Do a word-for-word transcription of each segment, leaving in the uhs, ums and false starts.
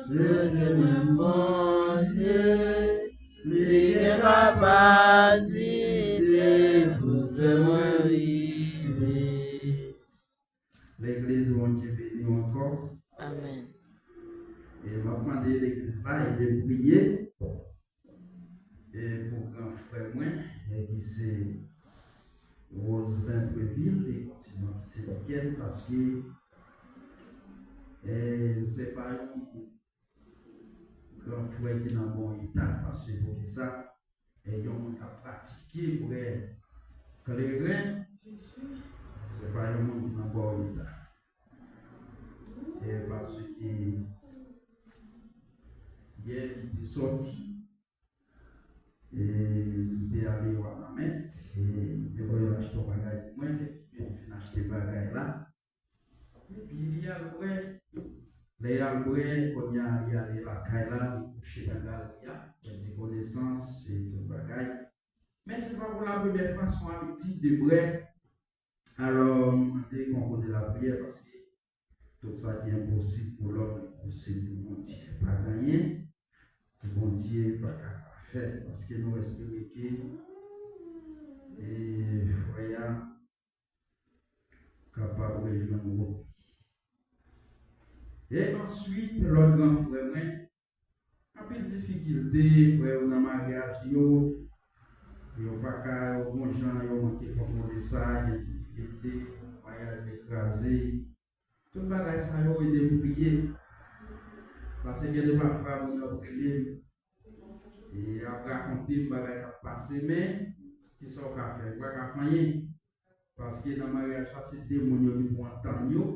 Rete mwen Bondye, li gen kapasite pou fè mwen rive. Legliz, Bondye beni w ankò. Amèn. E m ap mande legliz la ede m priye e pou gran frè mwen, e ki se Roselin Previl, e kontinye ki se Mikel, paske e se pa yon gran frè ki nan bon eta, paske poukisa? E yon moun k ap pratike vrè kleren, se pa yon moun ki nan bon eta. E paske yè li te sòti, e li te ale Wanament, e li te voye l achte yon bagay pou mwen, lè li vin fin achte bagay la, epi li al bwè. Lè y al bwè, kounye a li ale lakay la, li kouche nan galri a, pèdi konesans e tout bagay. Men se pa pou la premyè fwa, se yon abitid de bwè. Alò, m mande kon kote lapriyè, paske tout sa ki enposib pou lòm, li posib pou Bondye. Pa gen anyen ke Bondye pa ka fè, paske nou espere ke, e, frè a kapab rejwenn wout li. E answit, lòt gran frè mwen, anpil difikilte, frè yo nan maryaj yo, yo pa ka, yo gon jan, yo manke kontwole sa, gen difikilte, maryaj yo kraze. Tout bagay sa yo ede m priye. Paske gen de pafwa moun yo ap rele m, e y ap rakonte m bagay k ap pase, men kisa w ka fè? Ou pa ka fè anyen. Paske nan maryaj la, se de moun yo ki pou antann yo,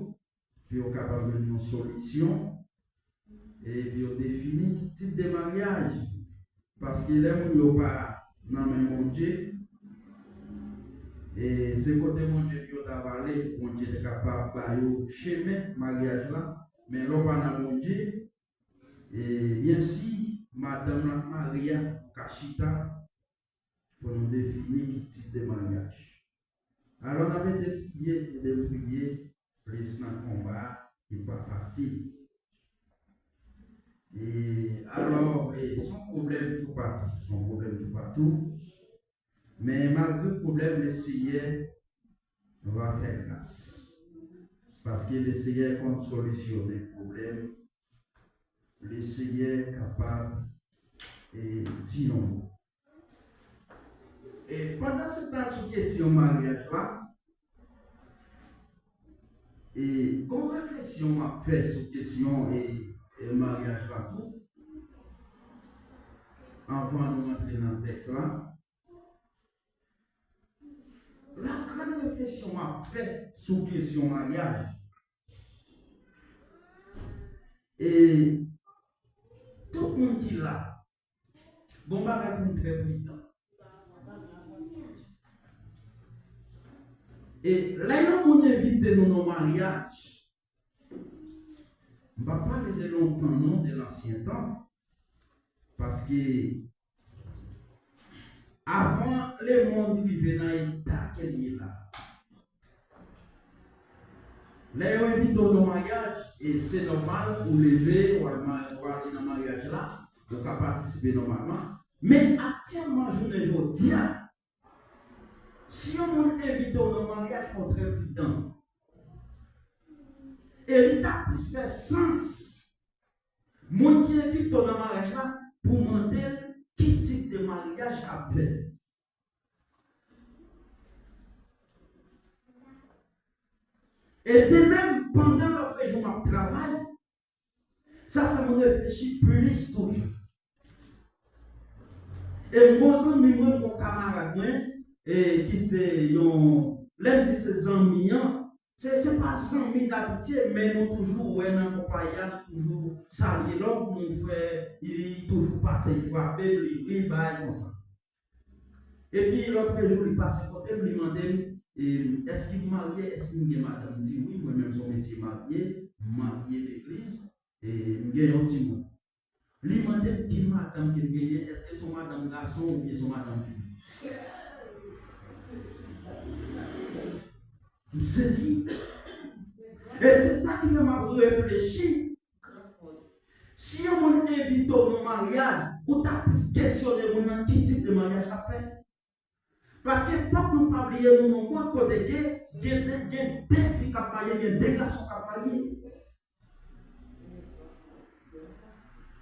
pou yo kapab jwenn yon solisyon, e pou yo defini ki tip de maryaj. Paske lè moun yo pa nan men Bondye, e se kote Bondye pou yo ta prale, pou Bondye te kapab ba yo chemen maryaj la. Men lè w pa nan Bondye, e byen si madanm nan ak mari a ka chita pou nou defini ki tip de maryaj. Alò, n ap ede priye, ede priye plis nan konba a ki pa fasil. E alò, e, se yon pwoblèm toupatou, se yon pwoblèm toupatou. Men malgre pwoblèm, Lesenyè va fè gras. Paske Lesenyè konn solisyone pwoblèm. Lesenyè kapab, e, di yon mo. E pandan se tan sou kesyon maryaj la, e gon refleksyon m ap fè sou kesyon, e, e maryaj la tou, anvan nou rantre nan tèks la. La grann refleksyon m ap fè sou kesyon maryaj, e tout moun ki la, gon bagay pou n trè pridan. E lè yon moun envite nou nan maryaj, m pa pale de lontan non, de lansyen tan, paske avan lemonn rive nan eta ke l ye la, lè yo envite w nan maryaj, e se nòmal ou leve, w al ma-, w ale nan maryaj la, ou ka patisipe nòmalman. Men aktyèlman, jounen jodi a, si yon moun envite w nan maryaj, fò w trè pridan. E li ta plis fè sans moun ki envite w nan maryaj la pou mande l ki tip de maryaj k ap fèt. E de menm, pandan lòtrejou m ap travay, sa fè m reflechi plis toujou. E m gon zanmi mwen, gon kamarad mwen, e ki se yon, lè m di se zanmi an, se, se pa zanmi dabitye, men nou toujou wè nan konpayi a, nou toujou salye lòt, nou fè, li toujou pase, li frape m, li ri, bagay konsa. Epi lòtrejou, li pase kote m, li mande m, e, èske m marye, èske m gen madanm? M di wi, mwen menm se yon mesye marye, m marye legliz, e m gen yon timoun. Li mande m ki madanm ke m genyen, èske se yon madanm gason oubyen se yon madanm fi? M sezi. E se sa ki fè m ap reflechi. Gran kòd. Si yon moun envite w nan maryaj, ou ta plis kesyone moun nan ki tip de maryaj l ap fè. Paske fòk nou pa bliye nou nan yon mond kote ke gen, gen, gen de fi k ap marye, gen de gason k ap marye.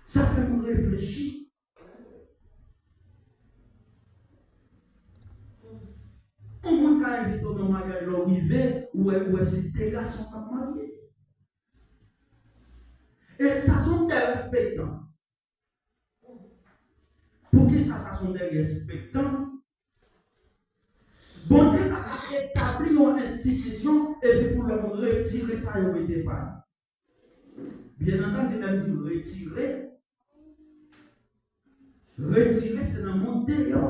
Sa fè m reflechi. Yon moun ka envite w nan maryaj, lè w rive, ou wè, ou wè se de gason k ap marye. E sa se yon derespektan. Poukisa sa se yon derespektan? Bondye pa ka etabli yon enstitisyon epi pou lòm retire sa yo mete pa l. Byen antandi, lè m di retire, retire se nan mond deyò.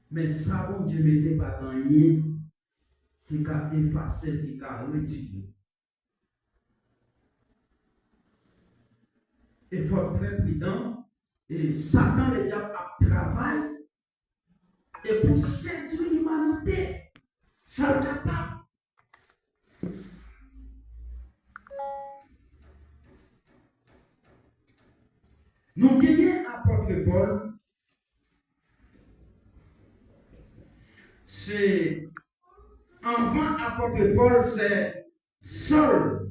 Men sa Bondye mete pa gen anyen ki ka efase l, ki ka retire. E fò n trè pridan. E Satan, Ledyab, ap travay e pou sedui limanite. Sa l kapab. Nou genyen apòt Pòl. Se anvan apòt Pòl, se Sòl,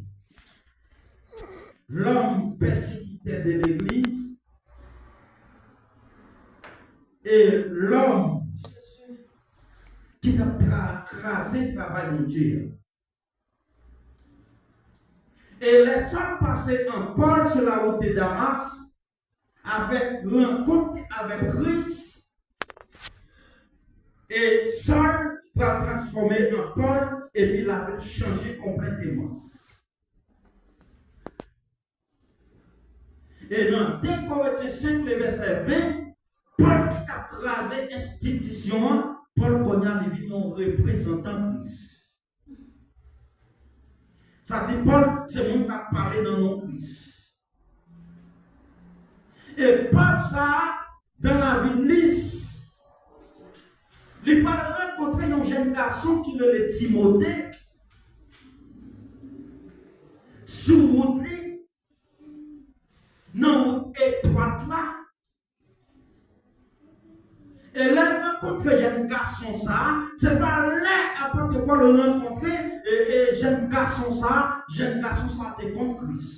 lòm pèsekitè de legliz, e lòm ki t ap tra-, kraze travay Bondye a. E lè Sòl pase an Pòl sou la wout de Damas, avèk rankont li avèk Kris, e Sòl pral transfòme an Pòl, epi lavi l chanje konplèteman. E nan de Korentyen senk, le vèsè ven, Pòl ki t ap kraze enstitisyon an, Pòl kounye a li vin yon reprezantan Kris. Sa di Pòl se moun k ap pale nan non Kris. E Pòl sa a, nan lavil Lis, li pral rankontre yon jèn gason ki rele Timote sou wout li, nan wout etwat la. E lè l rankontre jèn gason sa a, se pa lè apot Pòl rankontre, e, e, jèn gason sa a, jèn gason sa a te konn Kris.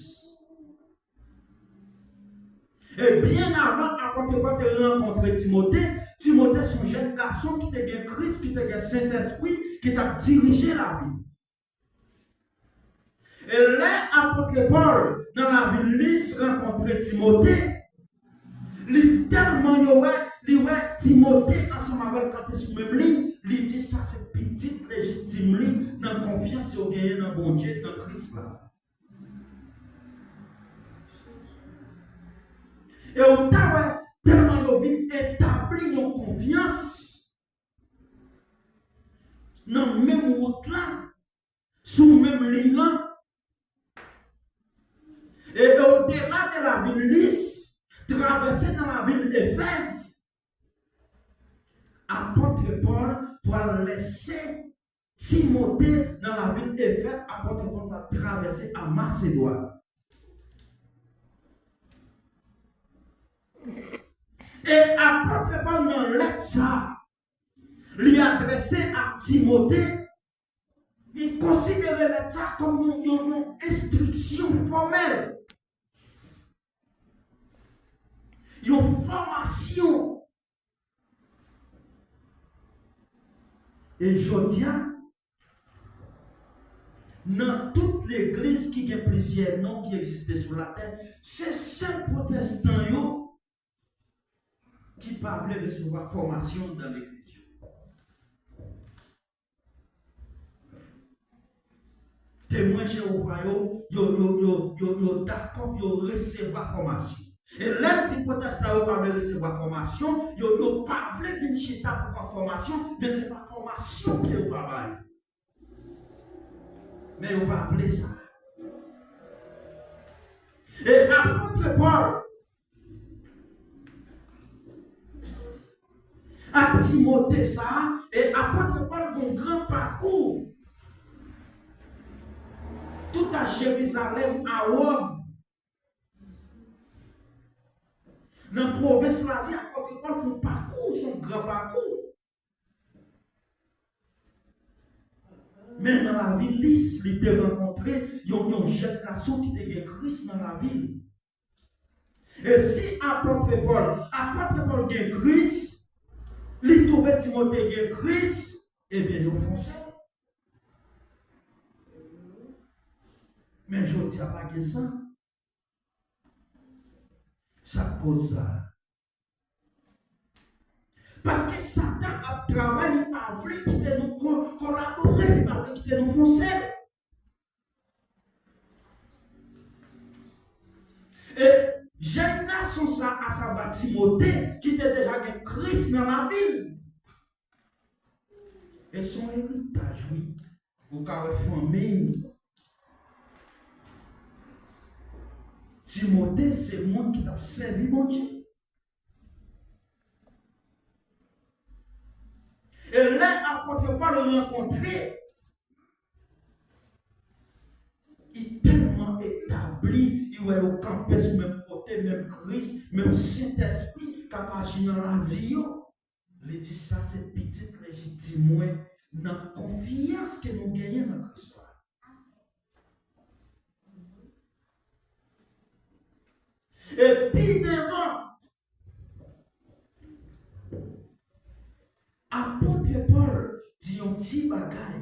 E byen avan apot Pòl te rankontre Timote, Timote se yon jèn gason ki te gen Kris, ki te gen Sentespri, ki t ap dirije lavi l. E lè apot Pòl nan lavil Lis rankontre Timote, li tèlman yo wè, li wè Timote ansanm avè l kanpe sou menm liy, li di sa se pitit lejitim li nan konfyans yo genyen nan Bondye, nan Kris la. E w ta wè, tèlman yo vin etabli yon konfyans nan menm wout la, sou menm liy lan. E odela de lavil Lis, travèse nan lavil Efèz, apot Pòl pral lèse Timote nan lavil Efèz, apot Pòl pral travèse a Masedwàn. E apot Pòl nan lèt sa a, li adrese a Timote, li konsidere lèt sa a kòm yon, yon, yon enstriksyon fòmèl, yon fòmasyon. E jodi a, nan tout legliz ki gen plizyè non ki egziste sou latè, se sèl pwotestan yo ki pa vle resevwa fòmasyon nan legliz yo. Temwen Jewova yo, yo, yo, yo, yo, yo dakò pou yo resevwa fòmasyon. E lè m di pwotestan yo pa vle resevwa fòmasyon, yo, yo pa vle vin chita pou pran fòmasyon, men se pa fòmasyon ke yo pa bay. Men yo pa vle sa. E apot Pòl ak Timote sa a, e apot Pòl gen yon gran pakou. Tout a Jerizalèm a Wòm. Nan pwovens Lazi, apot Pòl fè yon pakou, se yon gran pakou. Men nan lavil Lis, li te rankontre yon, yon jèn gason ki te gen Kris nan lavi l. E si apot Pòl, apot Pòl gen Kris, li twouve Timote gen Kris, ebyen, yo fè yon sèl. Men jodi a pa gen sa. Sa k koz sa? Paske Satan ap travay, li pa vle kite nou ko-, kolabore, li pa vle kite nou fè yon sèl. E jèn gason sa, asavwa Timote, ki te deja gen Kris nan lavi l. E se yon eritaj, wi. Ou ka wè fanmi Timote se moun ki t ap sèvi Bondye. E lè apot Pòl rankontre, li tèlman etabli, li wè yo kanpe sou menm kote, menm Kris, menm Sentespri k ap aji nan lavi yo. Li di, "Sa se pitit lejitim mwen, nan konfyans ke nou genyen nan Kris la." E pi devan, apot Pòl di yon ti bagay.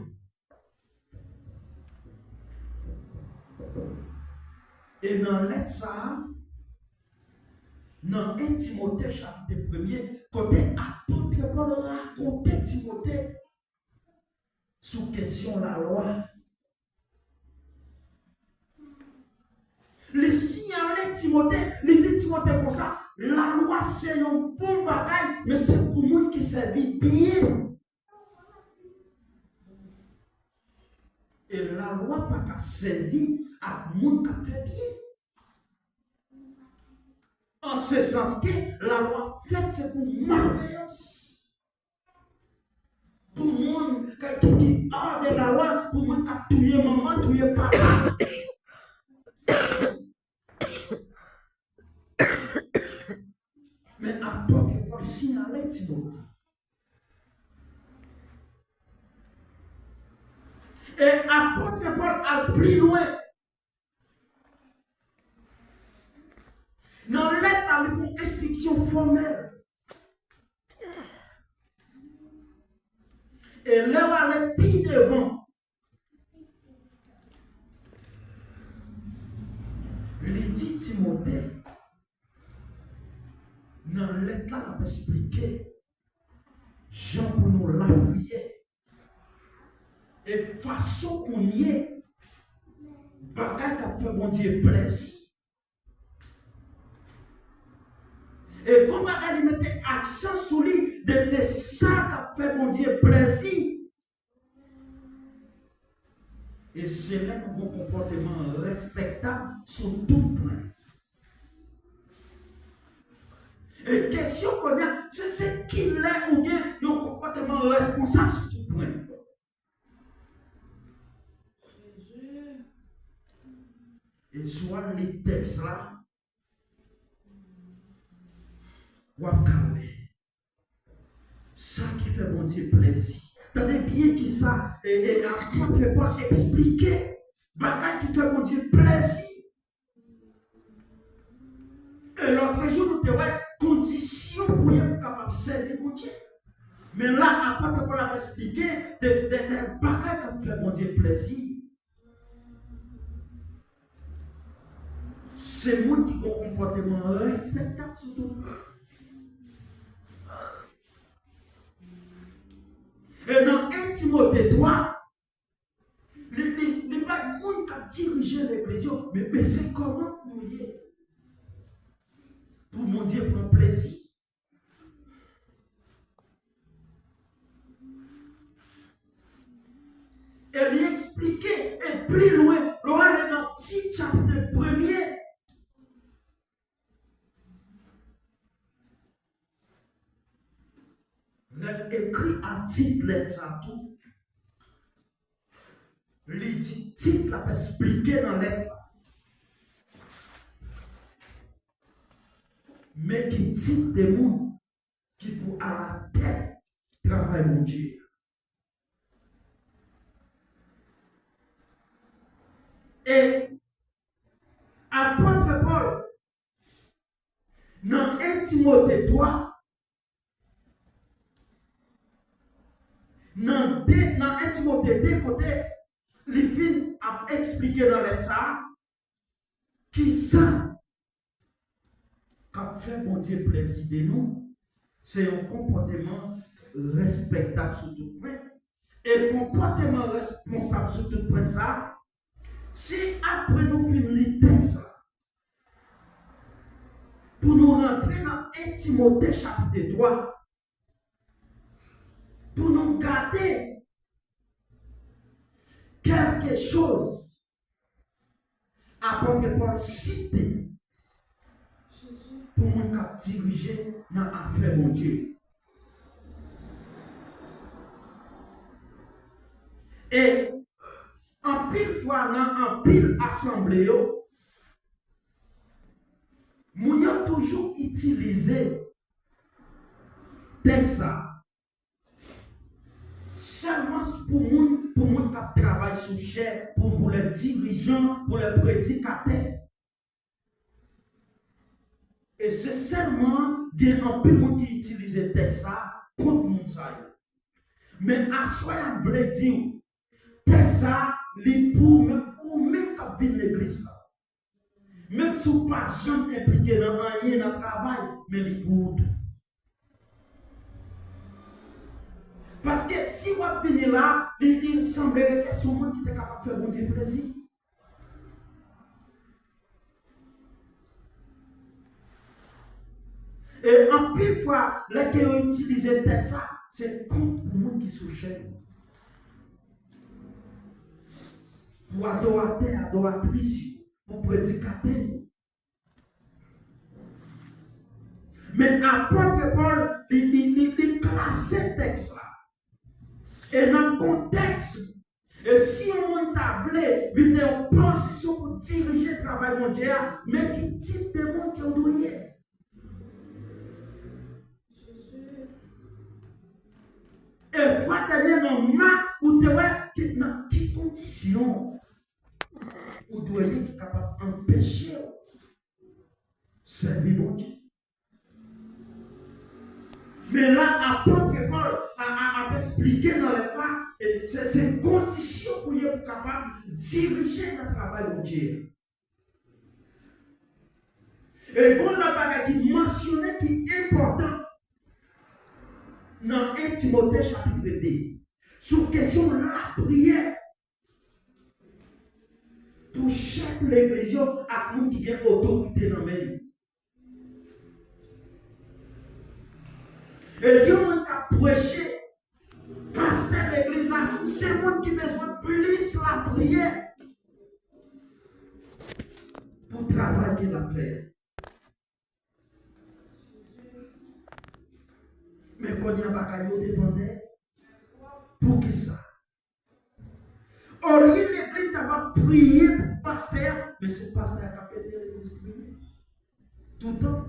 E nan lèt sa a, nan en Timote chapit premye, kote apot Pòl rakonte Timote sou kesyon lalwa, li siyale Timote, li di Timote konsa, lalwa se yon bon bagay, men se pou moun ki sèvi byen. E lalwa pa ka sèvi ak moun k ap fè byen. An se sans ke lalwa fèt se pou malveyans. Pou moun k, ki, ki ade lalwa, pou moun k ap touye manman, touye papa. Men apot Pòl siyale Timote. E apot Pòl al pi lwen. Nan lèt la, li fè yon enstriksyon fòmèl. E lè w ale pi devan, li di Timote, nan lèt la, l ap esplike jan pou nou lapriyè. E fason pou n ye, bagay k ap fè Bondye plèzi. E gon bagay li mete aksan sou li, de, de sa k ap fè Bondye plèzi. E se lè nou gon konpòteman respektab sou tout pwen. E kesyon kounye a, se, se kilè ou gen yon konpòteman responsab sou tout pwen. E si w al li tèks la, w ap ka wè sa ki fè Bondye plèzi. Tande byen kisa, e, e, apot Pòl eksplike bagay ki fè Bondye plèzi. E lòtrejou, nou te wè kondisyon pou ye pou kapab sèvi Bondye. Men la, apot Pòl ap eksplike de, de, de bagay k ap fè Bondye plèzi. Se moun ki gen yon konpòteman respektab sitou. E nan en Timote twa, li, li, li bay moun k ap dirije legliz yo, men, men se kòman pou nou ye pou Bondye pran plezi. E li eksplike, e pi lwen, lè w ale nan Tit chapit premye, lè l ekri a Tit lèt sa tou, Li di tit l ap esplike nan lèt la. Men ki tit de moun ki pou alatèt travay Bondye a. E apot Pòl, nan en Timote twa, nan de, nan en Timote de, kote li fin ap eksplike nan lèt sa a, kisa k ap fè Bondye plezi de nou, se yon konpòteman respektab sou tout pwen. E konpòteman responsab sou tout pwen sa a, si apre nou fin li tèks la, pou nou rantre nan en Timote chapit twa, pou nou gade kèlke choz apot Pòl site pou moun k ap dirije nan afè Bondye. E anpil fwa nan anpil asanble yo, moun yo toujou itilize tèks sa a sèlman pou moun, pou moun k ap travay sou chè, pou, pou lè dirijan, pou lè predikatè. E se sèlman gen anpil moun ki itilize tèks sa a kont moun sa yo. Men aswè a, m vle di w, tèks sa a, li pou ou menm, pou ou menm k ap vin legliz la. Menm si w pa janm enplike nan anyen nan travay, men li pou ou tou. Paske si w ap vini la, li, li sanble ke se yon moun ki te kapab fè Bondye plezi. E anpil fwa, lè ke yo itilize tèks sa, se kont pou moun ki sou chèn. Pou adoratè, adoratris yo, pou predikatè yo. Men apot Pòl, li, li, li, li klase tèks la. E nan kontèks, e si yon moun ta vle vin nan yon pozisyon pou dirije travay Bondye a, men ki tip de moun ke w dwe ye. E fwa dènye nan Mak, ou te wè ki, nan ki kondisyon ou dwe ye ki kapab anpeche w sèvi Bondye. Men la, apot Pòl a, a, ap esplike nan lèt la, e se, se kondisyon pou ye pou kapab dirije nan travay Bondye a. E gon lòt bagay ki mansyone ki enpòtan nan en Timote chapit de, sou kesyon lapriyè pou chèf legliz yo ak moun ki gen otorite nan men yo. E yon moun k ap preche, pastè legliz la, se moun ki bezwen plis lapriyè pou travay ke l ap fè a. Men kounye a bagay yo devan dèyè. Poukisa? Olye legliz ta va priye pou pastè a, men se pastè a k ap ede legliz priye. Toutan.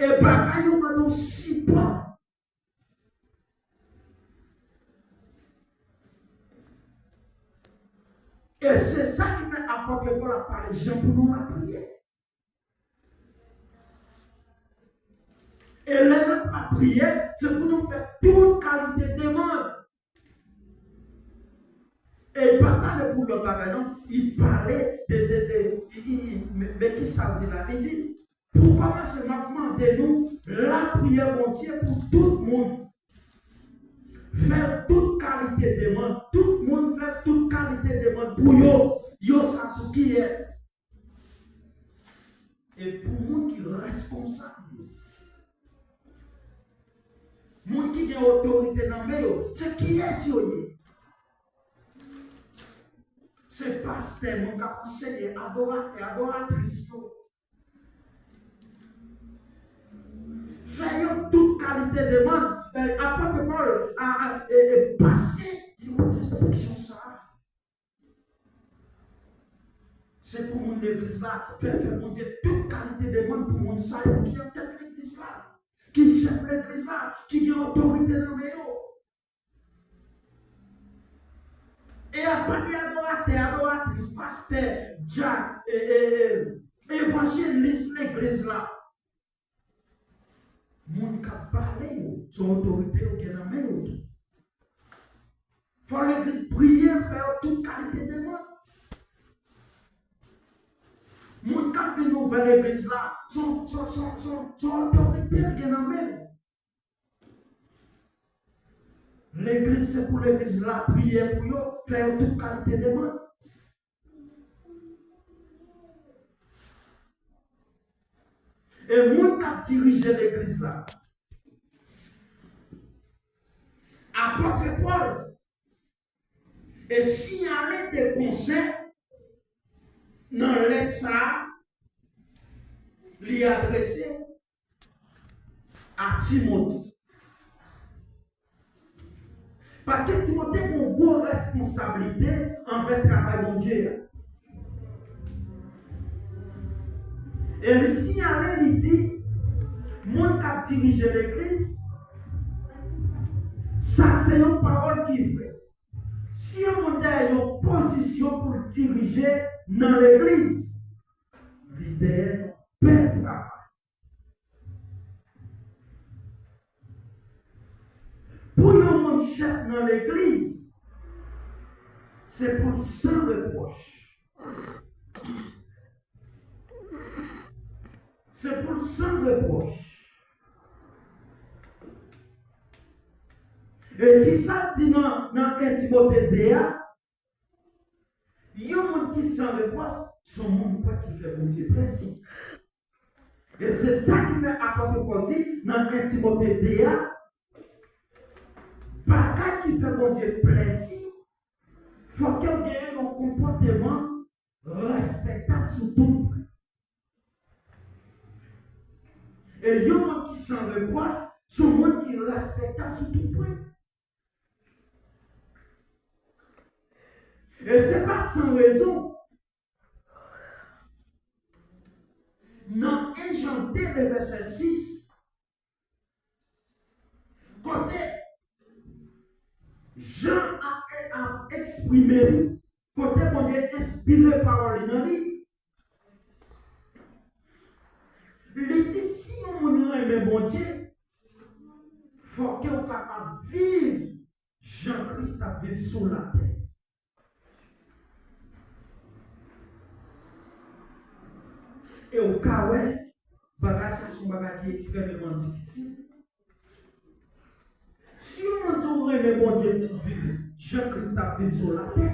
E bagay yo mande w sipò. E se sa ki fè apot Pòl ap pale jan pou nou lapriyè. E lè n ap lapriyè, se pou nou fè tout kalite demann. E li pa pale pou lòt bagay, non. Li pale de, de, de, li, li, li, men, men ki sa l di la? Li di, pou kòmanse, m ap mande nou lapriyè Bondye pou tout moun. Fè tout kalite demann. Tout moun fè tout kalite demann pou yo. Yo sa pou kiyès? E pou moun ki reskonsab yo. Moun ki gen otorite nan men yo, se kiyès yo ye? Se pastè, moun k ap anseye, adoratè, adoratris yo. fè yo tout kalite demann. E, apot Pòl a, a, e, e, pase Timote enstriksyon sa a. Se pou moun legliz la fè, fè Bondye tout kalite demann pou moun sa yo ki nan tèt legliz la, ki chèf legliz la, ki gen otorite nan men yo. E a pa de adoratè, adoratris, pastè, dyak, e, e, e, evanjelis legliz la. Moun k ap pale yo, se yon otorite yo gen nan men yo tou. Fò legliz priye l, fè yo tout kalite demann. Moun k ap vin ouvè legliz la, se yon, se yon, se yon, se yon, se yon otorite l gen nan men l. Legliz, se pou legliz la priye pou yo, fè yo tout kalite demann. E moun k ap dirije legliz la, apot Pòl, e siyale de konsèy nan lèt sa a, li adrese a Timote. Paske Timote gen yon gwo responsablite anvè travay Bondye a. E li siyale, li di, moun k ap dirije legliz, sa se yon pawòl ki vre. Si yon moun dèyè yon pozisyon pou l dirije nan legliz, li dèyè yon bèl travay. Pou yon moun chèf nan legliz, se pou l san repwòch. Se pou l san repwòch. E kisa l di nan, nan en Timote de a? Yon moun ki san repwòch, se yon moun kwè ki fè Bondye plezi. E se sa ki fè apot Pòl di nan en Timote de a, bagay ki fè Bondye plezi, fòk yo genyen yon konpòteman respektab sou tout pwen. E yon moun ki san repwòch, se yon moun ki respektab sou tout pwen. E se pa san rezon. Nan en Jan de, vèsè sis, kote Jan ap, ap eksprime li, kote Bondye enspire pawòl li nan li, li di si yon moun renmen Bondye, fòk ke w kapab viv jan Kris t ap viv sou latè. E w ka wè, bagay sa se yon bagay ki ekstrèmeman difisil. Si yon moun di w renmen Bondye, pou w viv jan Kris t ap viv sou latè,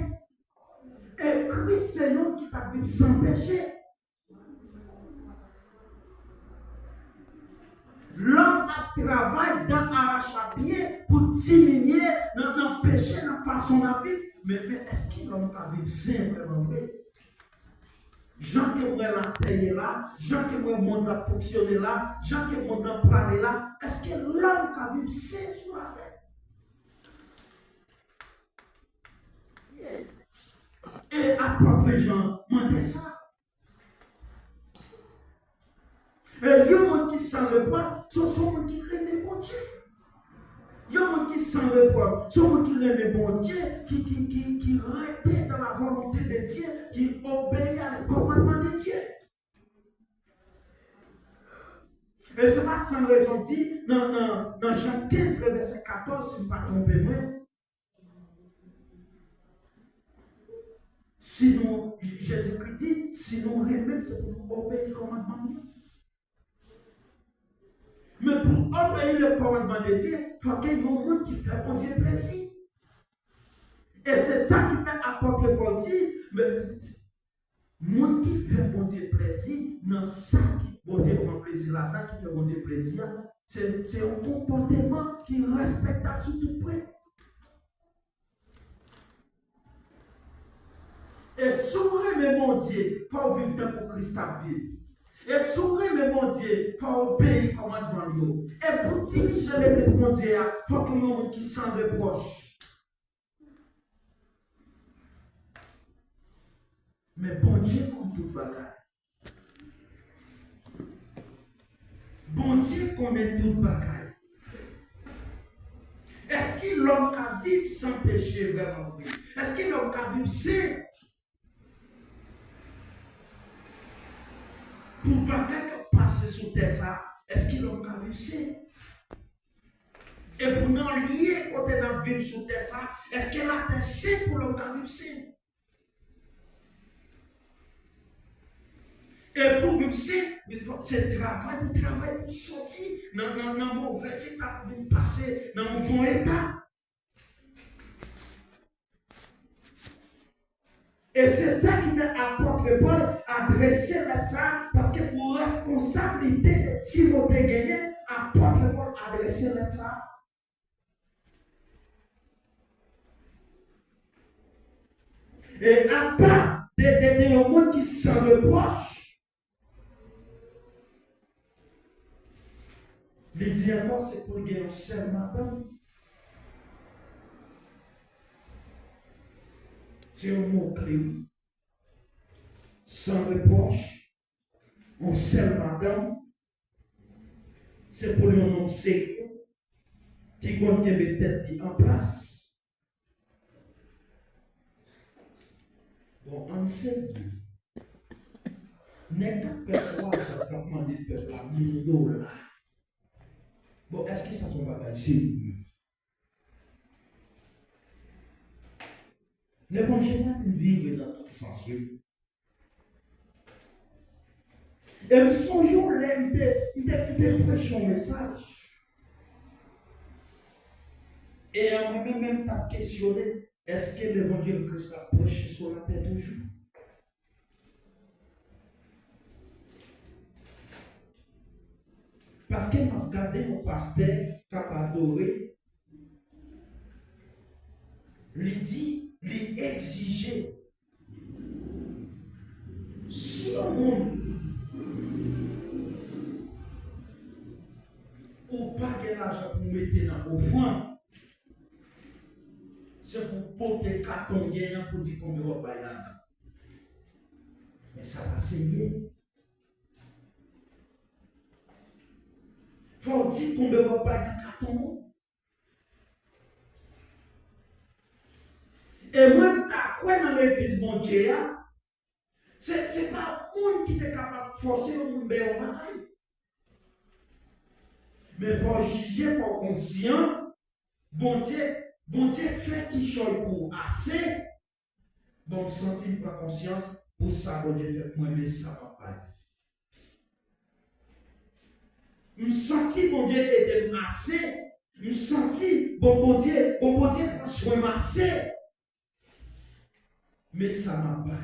e Kris se yon ki t ap viv san peche. Lòm ap travay dan arachapye pou diminye nan, nan peche, nan fason l ap viv. Men, men èske lòm ka viv sen vrèman vre? Jan ke m wè latè ye la, jan ke m wè mond la fonksyone la, jan ke mond lan prale la, èske lòm ka viv sen sou latè? E apot Jan mande sa. E yon moun ki san repwòch, se, se yon moun ki renmen Bondye. Yon moun ki san repwòch, se yon moun ki renmen Bondye, ki, ki, ki, ki rete dans la volonté de Dieu, ki obeyi a kòmandman de Dieu. E se pa san rezon di nan, nan, nan Jan kenz, vèsè katòz, si m pa twonpe mwen, si nou, Jezikri di, si nou renmen m, se pou nou obeyi kòmandman m yo. Men pou obeyi le commandement de Dieu, fòk gen yon moun ki fè Bondye plezi. E se sa ki fè apot Pòl di, men, moun ki fè Bondye plezi nan sa ki Bondye pran plezi ladan, ki fè Bondye plezi a, se, se yon konpòteman ki respektab sou tout pwen. E si w renmen Bondye, fò w viv tankou Kris t ap viv. E si w renmen Bondye, fò w obeyi kòmandman l yo. E pou w dirije legliz Bondye a, fò w yon moun ki san repwòch. Men Bondye konn tout bagay. Bondye konnen tout bagay. Èske lòm ka viv san peche vrèman vre? Èske lòm ka viv sen? Pou bagay k ap pase sou tè sa, èske lòm ka viv sen? E pou nan lye kote n ap viv sou tè sa, èske latè sen pou lòm ka viv sen? E pou viv sen, li fò se travay pou travay pou soti nan, nan, nan movèz eta pou vin pase nan yon bon eta. E se sa ki fè apòt Pòl adrese lèt sa a, paske pou reskonsablite ke Timote genyen, apòt Pòl adrese lèt sa a. E apa de, de, de yon moun ki san repwòch, li di ankò se pou l gen yon sèl madanm. Se yon mo kle, wi. San repwòch, yon sèl madanm, se pou l yon nonm serye, ki konn kenbe tèt li an plas. Bon, ann serye. Nèg k ap fè twa zan k ap mande pèp la mil dola. Bon, èske sa se yon bagay serye? Levanjil la vin vire nan tout sans, wi. E m sonje yon lè m te, m te, m te preche yon mesaj. E mwen menm, menm m t ap kesyone, èske levanjil Kris la ap preche sou latè toujou? Paske m ap gade yon pastè k ap adore, li di, li egzije, si yon moun ou pa gen lajan pou mete nan ofrann, se pou pote katon gen an pou di konbyen w ap bay ladan. Men sa pa serye. Fò w di konbyen w ap bay nan katon an. E mwen, m ta kwè nan legliz Bondye a, se, se pa moun ki te kapab fòse yon moun bay yon bagay. Men fò w jije, fò w konsyan, Bondye, Bondye fè kichòy pou w ase, bon, m santi m pran konsyans pou sa Bondye fè pou mwen, men sa m ap bay. M santi Bondye ede m ase. M santi, bon, Bondye, bon, Bondye pran swen m ase. Men sa m ap bay.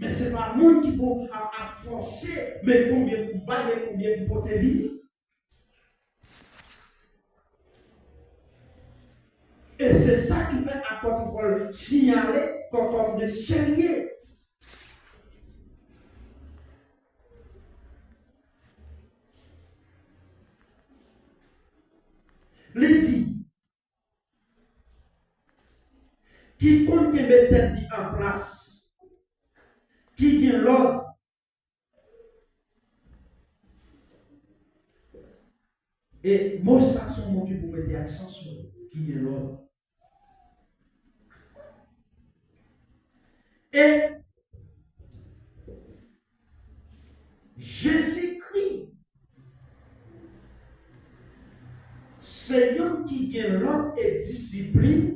Men se pa moun ki pou ap, ap fòse, men konbyen pou m bay, men konbyen pou m pote vini. E se sa ki fè apòt Pòl siyale kòkòm de serye. Li di, ki konn kenbe tèt li an plas, ki gen lòd. E mo sa se yon mo ki pou mete aksan sou li, ki gen lòd. E Jezikri se youn ki gen lòd e disiplin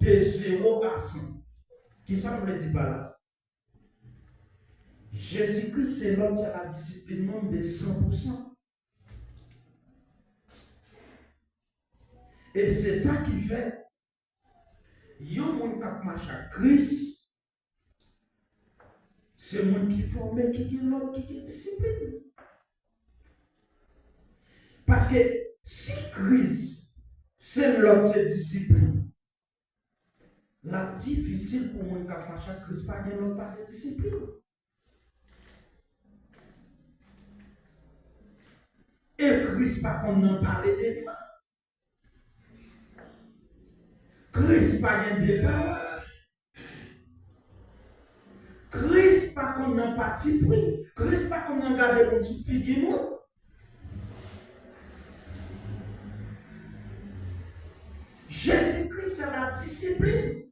de zewo a san. Kisa m vle di pa la? Jezikri se lòd, se la disiplin menm de san pou san. E se sa ki fè yon moun k ap mache ak Kris, se moun ki fòme, ki gen lòd, ki gen disiplin. Paske si Kris se lòd, se disiplin, l ap difisil pou moun k ap mache ak Kris pa gen lòd, pa gen disiplin. E Kris pa konn nan pale devan. Kris pa gen de pawòl. Kris pa konn nan patipri. Kris pa konn nan gade moun sou figi moun. Jezikri se la disiplin.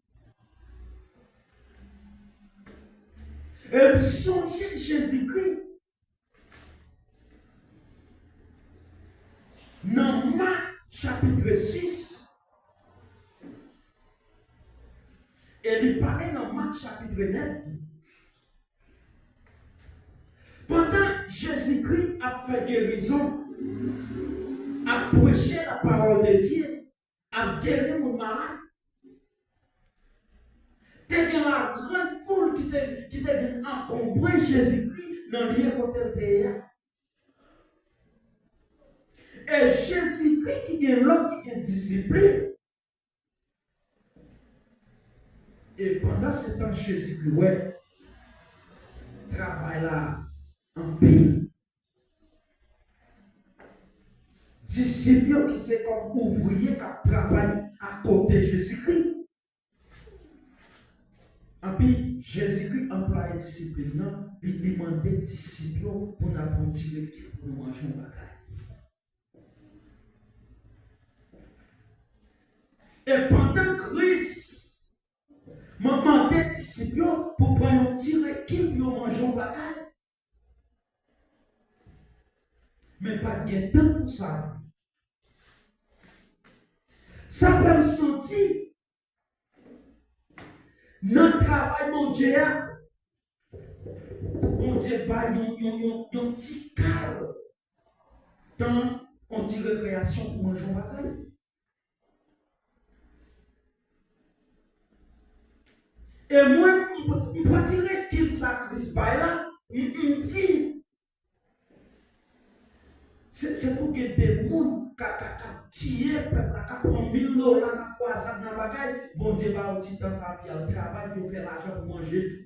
E m sonje Jezikri nan Mak chapit sis, e li pale nan Mak chapit nèf tou. Pandan Jezikri ap fè gerizon, ap preche lapawòl de Dye, ap geri moun malad, te gen lagrann foul ki te, ki te vin ankonbre Jezikri nan lye kote l te ye a. E Jezikri ki gen lòd, ki gen disiplin. E pandan se tan Jezikri wè travay la anpil. Disip yo ki se kòm ouvriye k ap travay akote Jezikri. Anpi, Jezikri anplwaye disiplin nan, li, li mande disip yo pou n al pran yon ti rekil pou nou manje yon bagay. E pandan Kris man-, mande disip yo pou pran yon ti rekil pou yo manje yon bagay, men pa t gen tan pou sa. Sa fè m santi nan travay Bondye a, Bondye bay yon, yon, yon, yon ti kal tan, yon ti rekreyasyon pou manje yon bagay. E mwen, m, m pran ti rekil sa Kris bay la, m, m di, se, se pou gen de moun k ap, k ap, k ap tiye pèp la, k ap pran mil dola nan kwazad, nan bagay, Bondye ba yo ti tan sa pou y al travay, pou yo fè lajan pou manje tou.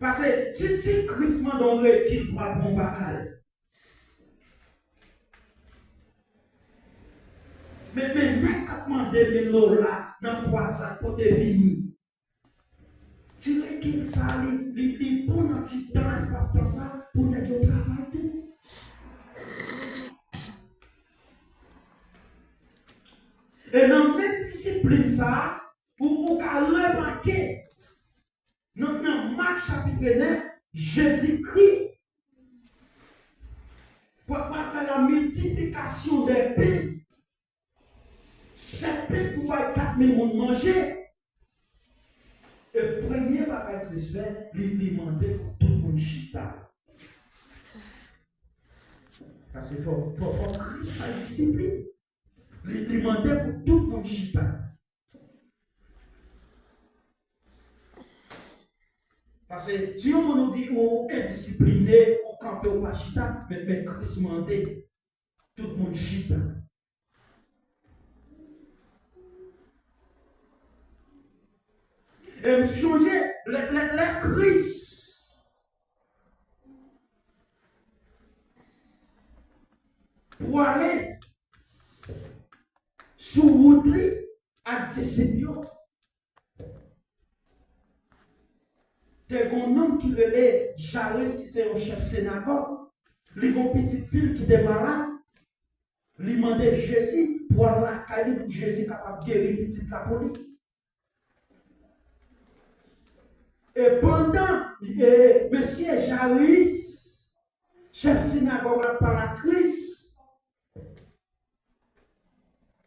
Paske si, si Kris mande w rekil pou al pran yon bagay, men, men nèg k ap mande mil dola nan kwazad kote vini, ti rekil sa, li, li, li bon nan ti tan, espas tan sa, pou nèg yo travay tou. E nan menm disiplin sa, ou, ou ka remake, nan, nan Mak chapit nèf, Jezikri pral, pral fè la miltiplikasyon dè pen. Sèt pen pou bay kat mil moun manje. E premye bagay Kris fè, li, li mande pou tout moun chita. Paske fò, fò, fò Kris bay disiplin. Li, li mande pou tout moun chita. Paske si yon moun ou di ou endisipline, ou kanpe, ou pa chita, men, men Kris mande tout moun chita. E m sonje, lè, lè, lè Kris pwale sou wout li ak disip yo, te gen yon nonm ki rele Jayis, ki se yon chèf sinagòg. Li gen yon pitit fi l ki te malad. Li mande Jezi pou al lakay li pou Jezi kapab geri pitit la pou li. E pandan, e, mesye Jayis, chèf sinagòg la, pale ak Kris,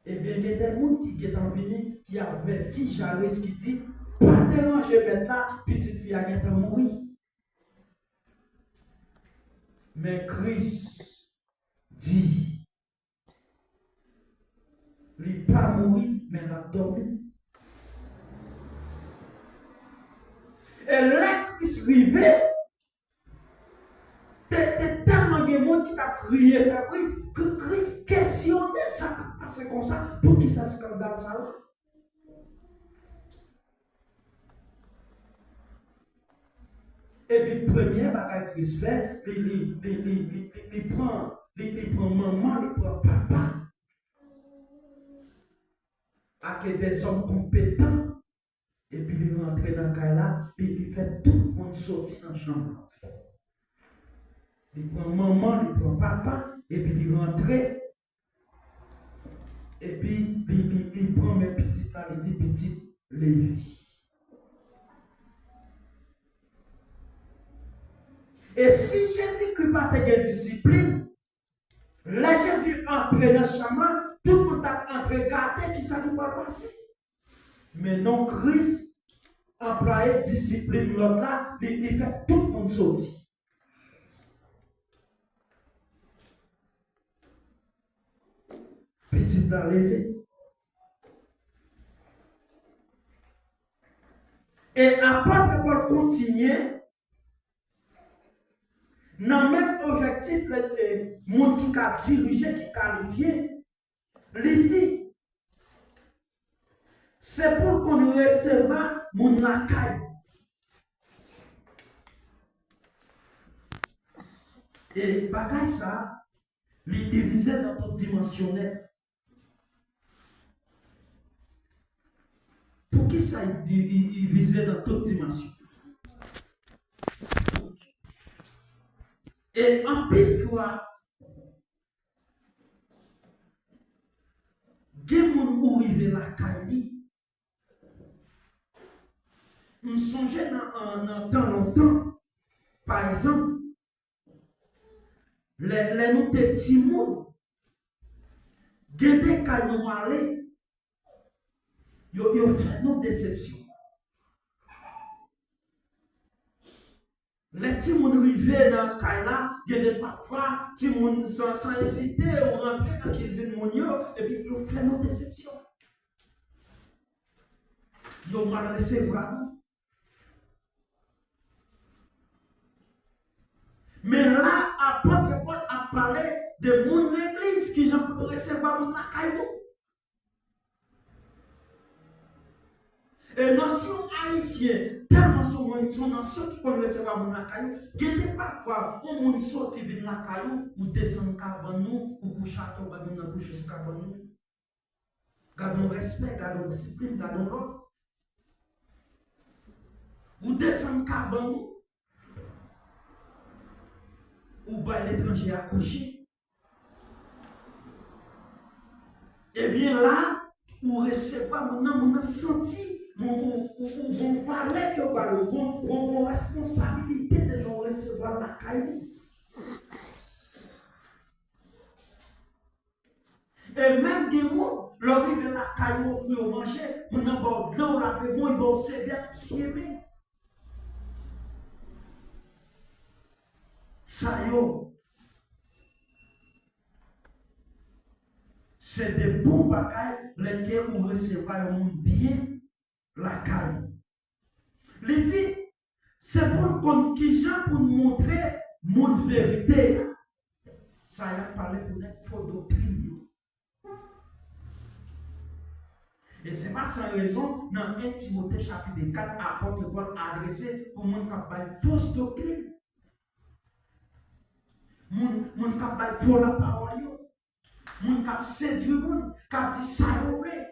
ebyen, gen de moun ki gentan vini, ki avèti Jayis, ki di, "Pa deranje mèt la, pitit fi a gentan mouri." Men Kris di, "Li pa mouri, men l ap dòmi." E lè Kris rive, te, te tèlman gen moun ki t ap kriye, fè bri, ke Kris kesyone sa k ap pase konsa, poukisa eskandal sa la? Epi premye bagay Kris fè, li, li, li, li, li, li, li pran, li, li pran manman, li pran papa. Ake dèzòm konpetan. Epi li rantre nan kay la, li, li fè tout moun soti nan chanm lan. Li pran manman, li pran papa, epi li rantre. Epi li, li, li pran men pitit la, li di, "Pitit, leve." E si Jezikri pa te gen disiplin, lè Jezi antre nan chanm lan, tout moun t ap antre gade kisa ki pral pase. Men non, Kris anplwaye disiplin lòd la, li, li fè tout moun soti. Pitit la leve. E apot Pòl kontinye nan menm objektif, lè, e, moun ki ka dirije, ki kalifye, li di, se pou l konn resevwa moun lakay. E bagay sa, li divize nan tout dimansyon nèt. Poukisa li di, li, li vize nan tout dimansyon? E anpil fwa, gen moun ou rive lakay li. M sonje nan, nan, nan tan lontan, pa egzanp, lè, lè nou te timoun, gen de kay nou ale, yo, yo fè nou desepsyon. Lè timoun rive nan kay la, gen de pafwa, timoun san, san ezite, ou rantre nan kizin moun yo, epi yo fè nou desepsyon. Yo mal resevwa nou. Men la, apot Pòl ap pale de moun legliz, kijan pou nou resevwa moun lakay nou. E nasyon ayisyen, tèlman se yon, se yon nasyon ki konn resevwa moun lakay ou, gen de pafwa, yon moun soti vin lakay ou, ou desann kabann ou, ou kouche atè, ou bay moun nan kouche sou kabann ou. Gade yon respè, gade yon disiplin, gade yon lòd. Ou desann kabann ou, ou bay letranje a kouche. Ebyen la, ou resevwa moun nan, moun nan santi, ou, ou, ou, ou gon valè ke yo ba l, ou gon, gon, gon responsabilite deja ou resevwa l lakay li. E menm gen moun, lè w rive lakay ou, ofri yo manje, moun nan ba w dlo, w lave men w, li ba w sèvyèt, ou siye men. Sa yo, se de bon bagay lè ke ou resevwa yon moun byen lakay ou. Li di, se pou n konn kijan pou n montre moun verite a. Sa y ap pale pou nèg fo doktrin yo. E se pa san rezon, nan en Timote chapit kat, apot Pòl adrese pou moun k ap bay fos doktrin. Moun, moun k ap bay fo lapawòl yo. Moun k ap sedui moun, k ap di sa yo vle.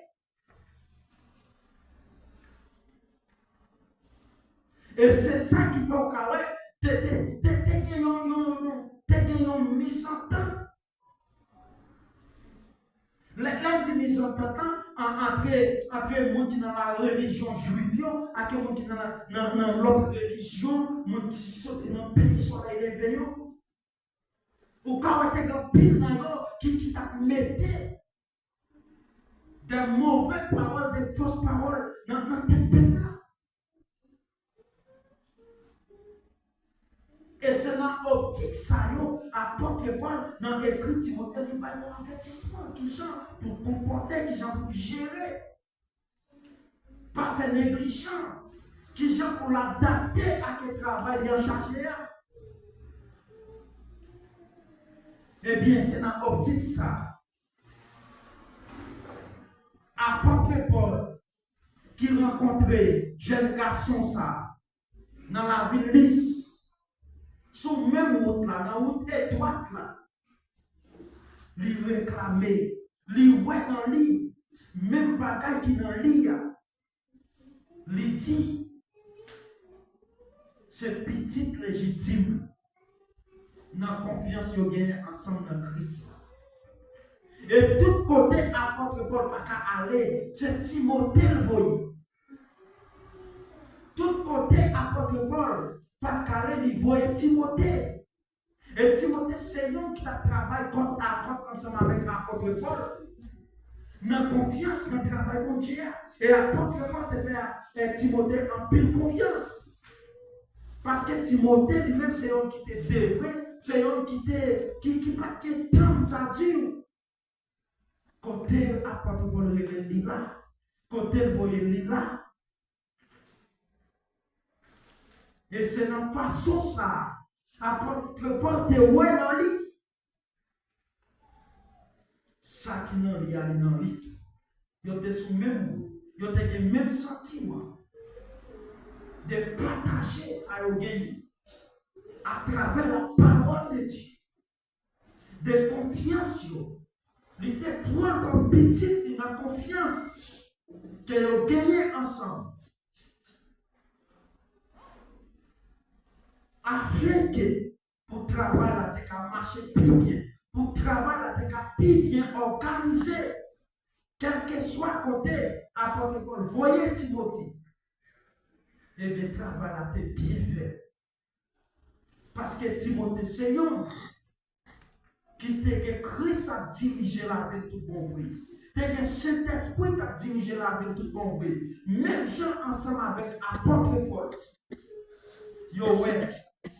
E se sa ki fè w ka wè, te, te, te, te gen yon, yon, yon, te gen yon mizantant. Lè, lè m di mizantant lan, an, antre, antre moun ki nan la relijyon jwif yo, ak moun ki nan, nan, nan lòt relijyon, moun ki soti nan peyi solèy leve yo. Ou ka wè te gen anpil nan yo ki, ki t ap mete de move pawòl, de fos pawòl nan, nan tèt pèp la. E se nan optik sa yo, apot Pòl, nan ekri Timote, li bay yon avètisman, kijan pou konpòte, kijan pou jere. Pa fè neglijan. Kijan pou l adapte ak travay li an chaje a? Ebyen, se nan optik sa a, apot Pòl ki rankontre jèn gason sa a nan lavil Lis, sou menm wout la, nan wout etwat la, li reklame, li wè nan li menm bagay ki nan li a. Li di, se pitit lejitim nan konfyans yo genyen ansanm nan Kris la. E tout kote apot Pòl pa ka ale, se Timote l voye. Tout kote apot Pòl pa t ka ale, li voye Timote. E Timote se yon ki t ap travay kòt a kòt ansanm avèk apot Pòl nan konfyans nan travay Bondye a. E apot Pòl te fè, e, Timote anpil konfyans. Paske Timote li menm se yon ki te devwe, se yon ki te, ki, ki pa t gen tan m ta di w. Kote apot Pòl rele li la, kote l voye li la. E se nan fason sa a, apot Pòl te wè nan li sa ki nan li a, li nan li tou. Yo te sou menm wout, yo te gen menm santiman de pataje sa yo genyen atravè la pawòl de Dye, de konfyans yo. Li te pran l kòm pitit li nan konfyans ke yo genyen ansanm. Afenke pou travay la te ka mache pi byen, pou travay la te ka pi byen òganize, kèlkeswa kote apot Pòl voye Timote, ebyen, travay la te byen fèt. Paske Timote se yon ki te gen Kris ap dirije lavi l tout bon vre. Te gen Sentespri k ap dirije lavi l tout bon vre. Menm jan ansanm avèk apot Pòl, yo wè,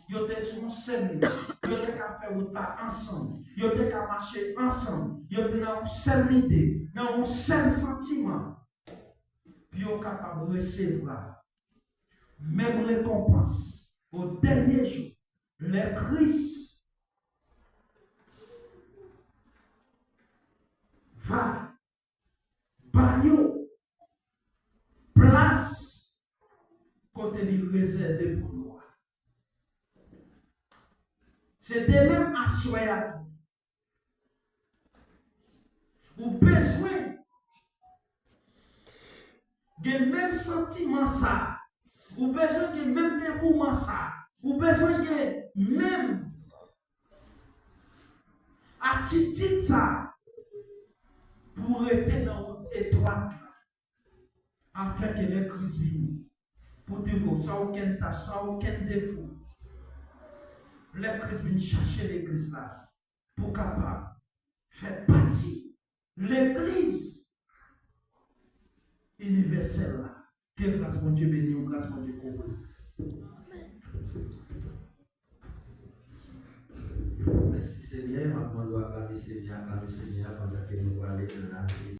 yo te sou yon sèl wout, yo te ka fè wout la ansanm, yo te ka mache ansanm, yo te nan yon sèl lide, nan yon sèl santiman, pou yo kapab resevwa menm rekonpans o dènye jou, lè Kris va ba yo plas kote li rezève pou nou a. Se de menm aswè a tou. Ou bezwen gen menm santiman sa a. Ou bezwen gen menm devouman sa a. Ou bezwen gen menm atitid sa a pou w rete nan wout etwat la. Afenke lè Kris vini, pou te wè w san okenn tach, san okenn defo. Lè Kris vin chache legliz la, pou kapab fè pati legliz inivèsèl la. Ke gras Bondye beni w, gras Bondye kouvri w. Mèsi Senyè, m ap mande w aklame Senyè, aklame Senyè a pandan ke nou prale nan lavi.